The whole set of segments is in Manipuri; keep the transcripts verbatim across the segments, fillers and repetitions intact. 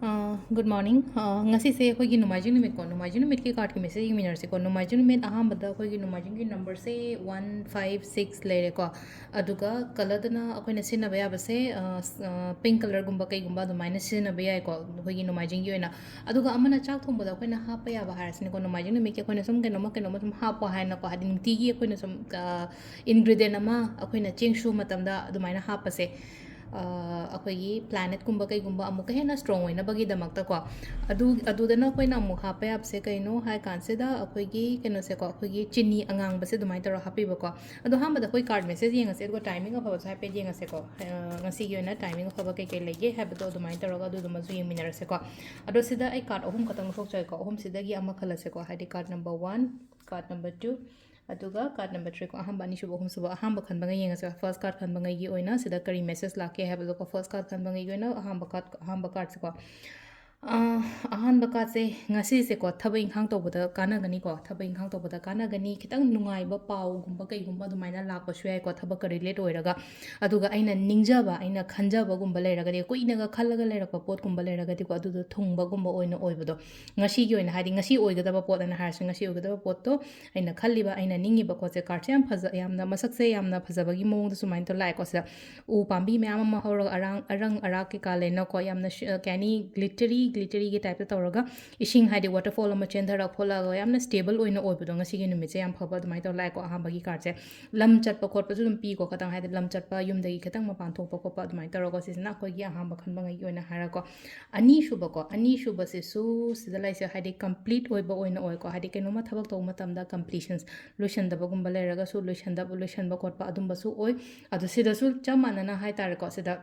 ꯑ, good morning. ꯑ, ꯉꯁꯤꯁꯦ ꯑꯩꯈꯣꯏꯒꯤ ꯅꯣꯡꯃꯥꯏꯖꯤꯡ ꯅꯨꯃꯤꯠꯀꯣ, ꯅꯣꯡꯃꯥꯏꯖꯤꯡ ꯅꯨꯃꯤꯠꯀꯤ ꯀꯥꯔꯠꯀꯤ ꯃꯦꯁꯦꯖ ꯌꯦꯡꯃꯤꯟꯅꯔꯁꯤꯀꯣ꯫ ꯅꯣꯡꯃꯥꯏꯖꯤꯡ ꯅꯨꯃꯤꯠ ꯑꯍꯥꯟꯕꯗ ꯑꯩꯈꯣꯏꯒꯤ ꯅꯣꯡꯃꯥꯏꯖꯤꯡꯒꯤ ꯅꯝꯕꯔꯁꯦ ꯋꯥꯟ ꯐꯥꯏꯚ ꯁꯤꯛꯁ ꯂꯩꯔꯦꯀꯣ, ꯑꯗꯨꯒ ꯀꯂꯔꯗꯅ ꯑꯩꯈꯣꯏꯅ ꯁꯤꯖꯤꯟꯅꯕ ꯌꯥꯕꯁꯦ, ꯑ, ꯁ-, ꯑ, ꯄꯤꯡ ꯀꯂꯔꯒꯨꯝꯕ ꯀꯩꯒꯨꯝꯕ ꯑꯗꯨꯃꯥꯏꯅ ꯁꯤꯖꯤꯟꯅꯕ ꯌꯥꯏꯀꯣ, ꯑꯩꯈꯣꯏꯒꯤ ꯅꯣꯡꯃꯥꯏꯖꯤꯡꯒꯤ ꯑꯣꯏꯅ꯫ ꯑꯗꯨꯒ ꯑꯃꯅ ꯆꯥꯛ ꯊꯣꯡꯕꯗ ꯑꯩꯈꯣꯏꯅ ꯍꯥꯞꯄ ꯌꯥꯕ ꯍꯥꯏꯔꯁꯤꯅꯦꯀꯣ, ꯅꯣꯡꯃꯥꯏꯖꯤꯡ ꯅꯨꯃꯤꯠꯀꯤ ꯑꯩꯈꯣꯏꯅ ꯁꯨꯝ ꯀꯩꯅꯣꯝꯃ ꯀꯩꯅꯣꯝꯃ ꯁꯨꯝ ꯍꯥꯞꯄꯣ ꯍꯥꯏꯅꯀꯣ, ꯍꯥꯏꯗꯤ ꯅꯨꯡꯇꯤꯒꯤ ꯑꯩꯈꯣꯏꯅ ꯁꯨꯝ, ꯑ, ꯏꯟꯒ꯭ꯔꯤꯗꯤꯌꯦꯟ ꯑꯃ ꯑꯩꯈꯣꯏꯅ ꯆꯦꯡ ꯁꯨꯕ ꯃꯇꯝꯗ ꯑꯗꯨꯃꯥꯏꯅ ꯍꯥꯞꯄꯁꯦ, ꯑ, ꯑꯩꯈꯣꯏꯒꯤ ꯄ꯭ꯂꯥꯅꯦꯠꯀꯨꯝꯕ ꯀꯩꯒꯨꯝꯕ ꯑꯃꯨꯛꯀ ꯍꯦꯟꯅ ꯁ꯭ꯇꯔꯣꯡ ꯑꯣꯏꯅꯕꯒꯤꯗꯃꯛꯇꯀꯣ꯫ ꯑꯗꯨ, ꯑꯗꯨꯗꯅ ꯑꯩꯈꯣꯏꯅ ꯑꯃꯨꯛ ꯍꯥꯞꯄ ꯌꯥꯕꯁꯦ ꯀꯩꯅꯣ ꯍꯥꯏ ꯀꯥꯟꯁꯤꯗ, ꯑꯩꯈꯣꯏꯒꯤ ꯀꯩꯅꯣꯁꯦꯀꯣ, ꯑꯩꯈꯣꯏꯒꯤ ꯆꯤꯅꯤ ꯑꯉꯥꯡꯕꯁꯦ ꯑꯗꯨꯃꯥꯏꯅ ꯇꯧꯔꯒ ꯍꯥꯞꯄꯤꯕꯀꯣ꯫ ꯑꯗꯣ ꯑꯍꯥꯟꯕꯗ ꯑꯩꯈꯣꯏ ꯀꯥꯔꯠ ꯃꯦꯁꯦꯖ ꯌꯦꯡꯉꯁꯦ, ꯑꯗꯨꯒ ꯇꯥꯏꯃꯤꯡ ꯑꯐꯕꯁꯨ ꯍꯥꯏꯐꯦꯠ ꯌꯦꯡꯉꯁꯦꯀꯣ꯫ ꯑ, ꯉꯁꯤꯒꯤ ꯑꯣꯏꯅ ꯇꯥꯏꯃꯤꯡ ꯑꯐꯕ ꯀꯩꯀꯩ ꯂꯩꯒꯦ ꯍꯥꯏꯕꯗꯣ ꯑꯗꯨꯃꯥꯏꯅ ꯇꯧꯔꯒ ꯑꯗꯨꯗꯨꯃꯁꯨ ꯌꯦꯡꯃꯤꯟꯅꯔꯁꯦꯀꯣ꯫ ꯑꯗꯣ ꯁꯤꯗ ꯑꯩ ꯀꯥꯔꯠ ꯑꯍꯨꯝ ꯈꯛꯇꯪ ꯂꯧꯊꯣꯛꯆꯒꯦꯀꯣ꯫ ꯑꯍꯨꯝꯁꯤꯗꯒꯤ ꯑꯃ ꯈꯜꯂꯁꯦꯀꯣ, ꯍꯥꯏꯗꯤ card number one, card number two, ꯑꯗꯨꯒ ꯀꯥꯔꯠ ꯅꯝꯕꯔ ꯊ꯭ꯔꯤ ꯀꯣ꯫ ꯑꯍꯥꯟꯕ, ꯑꯅꯤꯁꯨꯕ, ꯑꯍꯨꯝꯁꯨꯕ꯫ ꯑꯍꯥꯟꯕ ꯈꯟꯕꯉꯩ ꯌꯦꯡꯉꯁꯦ꯫ ꯐꯥꯔꯁ ꯀꯥꯔꯠ ꯈꯟꯕꯉꯩꯒꯤ ꯑꯣꯏꯅ ꯁꯤꯗ ꯀꯔꯤ ꯃꯦꯁꯦꯖ ꯂꯥꯛꯀꯦ ꯍꯥꯏꯕꯗꯣꯀꯣ꯫ ꯐꯥꯔꯁ ꯀꯥꯔꯠ ꯈꯟꯕꯉꯩꯒꯤ ꯑꯣꯏꯅ ꯑꯍꯥꯟꯕ ꯀꯥꯔꯠ, ꯑꯍꯥꯟꯕ ꯀꯥꯔꯠꯁꯦꯀꯣ꯫ ꯑ, ꯑꯍꯥꯟꯕ ꯀꯥꯔꯠꯁꯦ ꯉꯁꯤꯁꯦꯀꯣ, ꯊꯕꯛ ꯏꯪꯈꯥꯡ ꯇꯧꯕꯗ ꯀꯥꯟꯅꯒꯅꯤꯀꯣ꯫ ꯊꯕꯛ ꯏꯪꯈꯥꯡ ꯇꯧꯕꯗ ꯀꯥꯟꯅꯒꯅꯤ꯫ ꯈꯤꯇꯪ ꯅꯨꯡꯉꯥꯏꯕ ꯄꯥꯎꯒꯨꯝꯕ ꯀꯩꯒꯨꯝꯕ ꯑꯗꯨꯃꯥꯏꯅ ꯂꯥꯛꯄꯁꯨ ꯌꯥꯏꯀꯣ, ꯊꯕꯛꯀ ꯔꯤꯂꯦꯠ ꯑꯣꯏꯔꯒ꯫ ꯑꯗꯨꯒ ꯑꯩꯅ ꯅꯤꯡꯖꯕ, ꯑꯩꯅ ꯈꯟꯖꯕꯒꯨꯝꯕ ꯂꯩꯔꯒꯗꯤ, ꯀꯨꯏꯅꯒ ꯈꯜꯂꯒ ꯂꯩꯔꯛꯄ ꯄꯣꯠꯀꯨꯝꯕ ꯂꯩꯔꯒꯗꯤꯀꯣ, ꯑꯗꯨꯗꯣ ꯊꯨꯡꯕꯒꯨꯝꯕ ꯑꯣꯏꯅ ꯑꯣꯏꯕꯗꯣ꯫ ꯉꯁꯤꯒꯤ ꯑꯣꯏꯅ, ꯍꯥꯏꯗꯤ ꯉꯁꯤ ꯑꯣꯏꯒꯗꯕ ꯄꯣꯠ ꯑꯅ ꯍꯥꯏꯔꯁꯨ, ꯉꯁꯤ ꯑꯣꯏꯒꯗꯕ ꯄꯣꯠꯇꯣ, ꯑꯩꯅ ꯈꯜꯂꯤꯕ, ꯑꯩꯅ ꯅꯤꯡꯉꯤꯕ ꯄꯣꯠꯁꯦ, ꯀꯥꯔꯠꯁꯦ ꯌꯥꯝ ꯐꯖ-, ꯌꯥꯝꯅ ꯃꯁꯛꯁꯦ ꯌꯥꯝꯅ ꯐꯖꯕꯒꯤ ꯃꯑꯣꯡꯗ ꯁꯨꯃꯥꯏꯅ ꯇꯧꯔ ꯂꯥꯛꯑꯦꯀꯣ꯫ ꯁꯤꯗ ꯎ ꯄꯥꯝꯕꯤ ꯃꯌꯥꯝ ꯑꯃ ꯍꯧꯔꯒ ꯑꯔꯥꯡ-, ꯑꯔꯪ ꯑꯔꯥꯛ ꯀꯩꯀꯥ ꯂꯩꯅꯀꯣ, ꯌꯥꯝꯅ ꯁꯤ-, ꯀꯩ ꯍꯥꯏꯅꯤ, ꯒ꯭ꯂꯤꯇꯔꯤ, ꯒ꯭ꯂꯤꯇꯔꯤꯒꯤ ꯇꯥꯏꯞꯇ ꯇꯧꯔꯒ ꯏꯁꯤꯡ, ꯍꯥꯏꯗꯤ ꯋꯥꯇꯔꯐꯣꯜ ꯑꯃ ꯆꯦꯟꯊꯔꯛ ꯈꯣꯠꯂꯛꯑꯒ ꯌꯥꯝꯅ ꯁ꯭ꯇꯦꯕꯜ ꯑꯣꯏꯅ ꯑꯣꯏꯕꯗꯣ ꯉꯁꯤꯒꯤ ꯅꯨꯃꯤꯠꯁꯦ ꯌꯥꯝ ꯐꯕ ꯑꯗꯨꯃꯥꯏꯅ ꯇꯧꯔ ꯂꯥꯛꯑꯦꯀꯣ꯫ ꯑꯍꯥꯟꯕꯒꯤ ꯀꯥꯔꯠꯁꯦ ꯂꯝ ꯆꯠꯄ ꯈꯣꯠꯄꯁꯨ ꯑꯗꯨꯝ ꯄꯤꯀꯣ, ꯈꯇꯪ ꯍꯥꯏꯗꯤ ꯂꯝ ꯆꯠꯄ, ꯌꯨꯝꯗꯒꯤ ꯈꯤꯇꯪ ꯃꯄꯥꯟ ꯊꯣꯛꯄ ꯈꯣꯠꯄ ꯑꯗꯨꯃꯥꯏꯅ ꯇꯧꯔꯒ, ꯁꯤꯁꯤꯅ ꯑꯩꯈꯣꯏꯒꯤ ꯑꯍꯥꯟꯕ ꯈꯟꯕꯉꯩꯒꯤ ꯑꯣꯏꯅ ꯍꯥꯏꯔꯀꯣ꯫ ꯑꯅꯤꯁꯨꯕꯀꯣ, ꯑꯅꯤꯁꯨꯕꯁꯤꯁꯨ ꯁꯤꯗ ꯂꯩꯁꯦ, ꯍꯥꯏꯗꯤ ꯀꯝꯄ꯭ꯂꯤꯠ ꯑꯣꯏꯕ ꯑꯣꯏꯅ ꯑꯣꯏꯀꯣ, ꯍꯥꯏꯗꯤ ꯀꯩꯅꯣꯝꯃ ꯊꯕꯛ ꯇꯧꯕ ꯃꯇꯝꯗ ꯀꯝꯄ꯭ꯂꯤꯁꯟꯁ, ꯂꯣꯏꯁꯟꯗꯕꯒꯨꯝꯕ ꯂꯩꯔꯒꯁꯨ ꯂꯣꯏꯁꯟꯗꯕ, ꯂꯣꯏꯁꯟꯕ ꯈꯣꯠꯄ ꯑꯗꯨꯝꯕꯁꯨ ꯑꯣꯏ꯫ ꯑꯗꯣ ꯁꯤꯗꯁꯨ ꯆꯞ ꯃꯥꯟꯅꯅ ꯍꯥꯏ ꯇꯥꯔꯦꯀꯣ, ꯁꯤꯗ,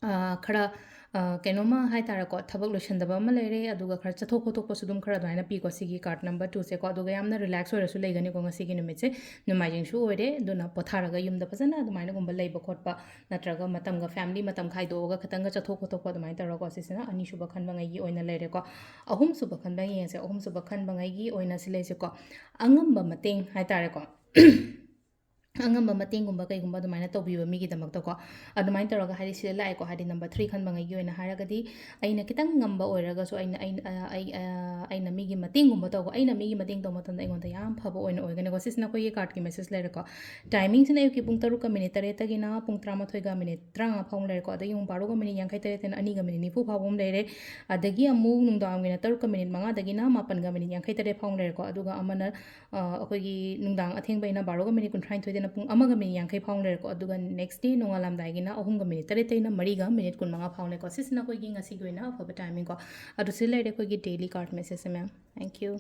ꯑ, ꯈꯔ, ꯑ, ꯀꯩꯅꯣꯝꯃ ꯍꯥꯏ ꯇꯥꯔꯦꯀꯣ, ꯊꯕꯛ ꯂꯣꯏꯁꯟꯗꯕ ꯑꯃ ꯂꯩꯔꯦ, ꯑꯗꯨꯒ ꯈꯔ ꯆꯠꯊꯣꯛ ꯈꯣꯠꯇꯣꯛꯄꯁꯨ ꯑꯗꯨꯝ ꯈꯔ ꯑꯗꯨꯃꯥꯏꯅ ꯄꯤꯀꯣ ꯁꯤꯒꯤ ꯀꯥꯔꯠ ꯅꯝꯕꯔ ꯇꯨꯁꯦꯀꯣ꯫ ꯑꯗꯨꯒ ꯌꯥꯝꯅ ꯔꯤꯂꯦꯛꯁ ꯑꯣꯏꯔꯁꯨ ꯂꯩꯒꯅꯤꯀꯣ ꯉꯁꯤꯒꯤ ꯅꯨꯃꯤꯠꯁꯦ, ꯅꯣꯡꯃꯥꯏꯖꯤꯡꯁꯨ ꯑꯣꯏꯔꯦ, ꯑꯗꯨꯅ ꯄꯣꯊꯥꯔꯒ ꯌꯨꯝꯗ ꯐꯖꯅ ꯑꯗꯨꯃꯥꯏꯅꯒꯨꯝꯕ ꯂꯩꯕ ꯈꯣꯠꯄ, ꯅꯠꯇ꯭ꯔꯒ ꯃꯇꯝꯒ, ꯐꯦꯃꯤꯂꯤ ꯃꯇꯝ ꯈꯥꯏꯗꯣꯛꯑꯒ ꯈꯤꯇꯪꯒ ꯆꯠꯊꯣꯛ ꯈꯣꯠꯇꯣꯛꯄ ꯑꯗꯨꯃꯥꯏꯅ ꯇꯧꯔꯒꯀꯣ꯫ ꯁꯤꯁꯤꯅ ꯑꯅꯤꯁꯨꯕ ꯈꯟꯕꯉꯩꯒꯤ ꯑꯣꯏꯅ ꯂꯩꯔꯦꯀꯣ꯫ ꯑꯍꯨꯝꯁꯨꯕ ꯈꯟꯕ ꯌꯦꯡꯁꯦ꯫ ꯑꯍꯨꯝꯁꯨꯕ ꯈꯟꯕꯉꯩꯒꯤ ꯑꯣꯏꯅ ꯁꯤ ꯂꯩꯁꯦꯀꯣ, ꯑꯉꯝꯕ ꯃꯇꯦꯡ ꯍꯥꯏ ꯇꯥꯔꯦꯀꯣ꯫ ꯑꯉꯝꯕ ꯃꯇꯦꯡꯒꯨꯝꯕ ꯀꯩꯒꯨꯝꯕ ꯑꯗꯨꯃꯥꯏꯅ ꯇꯧꯕꯤꯕ ꯃꯤꯒꯤꯗꯃꯛꯇꯀꯣ꯫ ꯑꯗꯨꯃꯥꯏꯅ ꯇꯧꯔꯒ ꯍꯥꯏꯗꯤ ꯁꯤꯗ ꯂꯥꯛꯑꯦꯀꯣ, ꯍꯥꯏꯗꯤ number three ꯈꯟꯕꯉꯩꯒꯤ ꯑꯣꯏꯅ ꯍꯥꯏꯔꯒꯗꯤ ꯑꯩꯅ ꯈꯤꯇꯪ ꯉꯝꯕ ꯑꯣꯏꯔꯒꯁꯨ ꯑꯩꯅ ꯑꯩꯅ ꯑ, ꯑꯩ ꯑ, ꯑꯩꯅ ꯃꯤꯒꯤ ꯃꯇꯦꯡꯒꯨꯝꯕ ꯇꯧꯕ, ꯑꯩꯅ ꯃꯤꯒꯤ ꯃꯇꯦꯡ ꯇꯧꯕ ꯃꯇꯝꯗ ꯑꯩꯉꯣꯟꯗ ꯌꯥꯝ ꯐꯕ ꯑꯣꯏꯅ ꯑꯣꯏꯒꯅꯤꯀꯣ꯫ ꯁꯤꯁꯤꯅ ꯑꯩꯈꯣꯏꯒꯤ cardꯀꯤ message ꯂꯩꯔꯦꯀꯣ꯫ Timingꯁꯤꯅ ꯑꯌꯨꯛꯀꯤ ꯄꯨꯡ ꯇꯔꯨꯛꯀ minute ꯇꯔꯦꯠꯇꯒꯤꯅ ꯄꯨꯡ ꯇꯔꯥꯃꯥꯊꯣꯏꯒ minute ꯇꯔꯥꯃꯉꯥ ꯐꯥꯎ ꯂꯩꯔꯦꯀꯣ꯫ ꯑꯗꯒꯤ ꯑꯃꯨꯛ ꯕꯥꯔꯣꯒ minute ꯌꯥꯡꯈꯩ ꯇꯔꯦꯠꯇꯩꯅ ꯑꯅꯤꯒ minute ꯅꯤꯐꯨ ꯐꯥꯎꯕ ꯑꯃ ꯂꯩꯔꯦ꯫ ꯑꯗꯒꯤ ꯑꯃꯨꯛ ꯅꯨꯡꯗꯥꯡꯒꯤꯅ ꯇꯔꯨꯛꯀ minute ꯃꯉꯥꯗꯒꯤꯅ ꯃꯥꯄꯟꯒ minute ꯌꯥꯡꯈꯩ ꯇꯔꯦꯠ ꯐꯥꯎ ꯂꯩꯔꯦꯀꯣ꯫ ꯑꯗꯨꯒ ꯑꯃꯅ ꯑ, ꯑꯩꯈꯣꯏꯒꯤ ꯅꯨꯡꯗꯥꯡ ꯑꯊꯦꯡꯕꯩꯅ ꯕꯥꯔꯣꯒ minute ꯀꯨꯟꯊ꯭ꯔꯥꯅꯤꯊꯣꯏꯗꯩꯅ ꯄꯨꯡ ꯑꯃꯒ minute ꯌꯥꯡꯈꯩ ꯐꯥꯎ ꯂꯩꯔꯦꯀꯣ꯫ ꯑꯗꯨꯒ next day ꯅꯣꯡꯉꯥꯜꯂꯝꯗꯥꯏꯒꯤꯅ ꯑꯍꯨꯝꯒ minute ꯇꯔꯦꯠꯇꯩꯅ ꯃꯔꯤꯒ minute ꯀꯨꯟꯃꯉꯥ ꯐꯥꯎꯅꯦꯀꯣ꯫ ꯁꯤꯁꯤꯅ ꯑꯩꯈꯣꯏꯒꯤ ꯉꯁꯤꯒꯤ ꯑꯣꯏꯅ ꯑꯐꯕ timingꯀꯣ꯫ ꯑꯗꯨ ꯁꯤ ꯂꯩꯔꯦ ꯑꯩꯈꯣꯏꯒꯤ daily card messageꯁꯦ, ma'am. Thank you.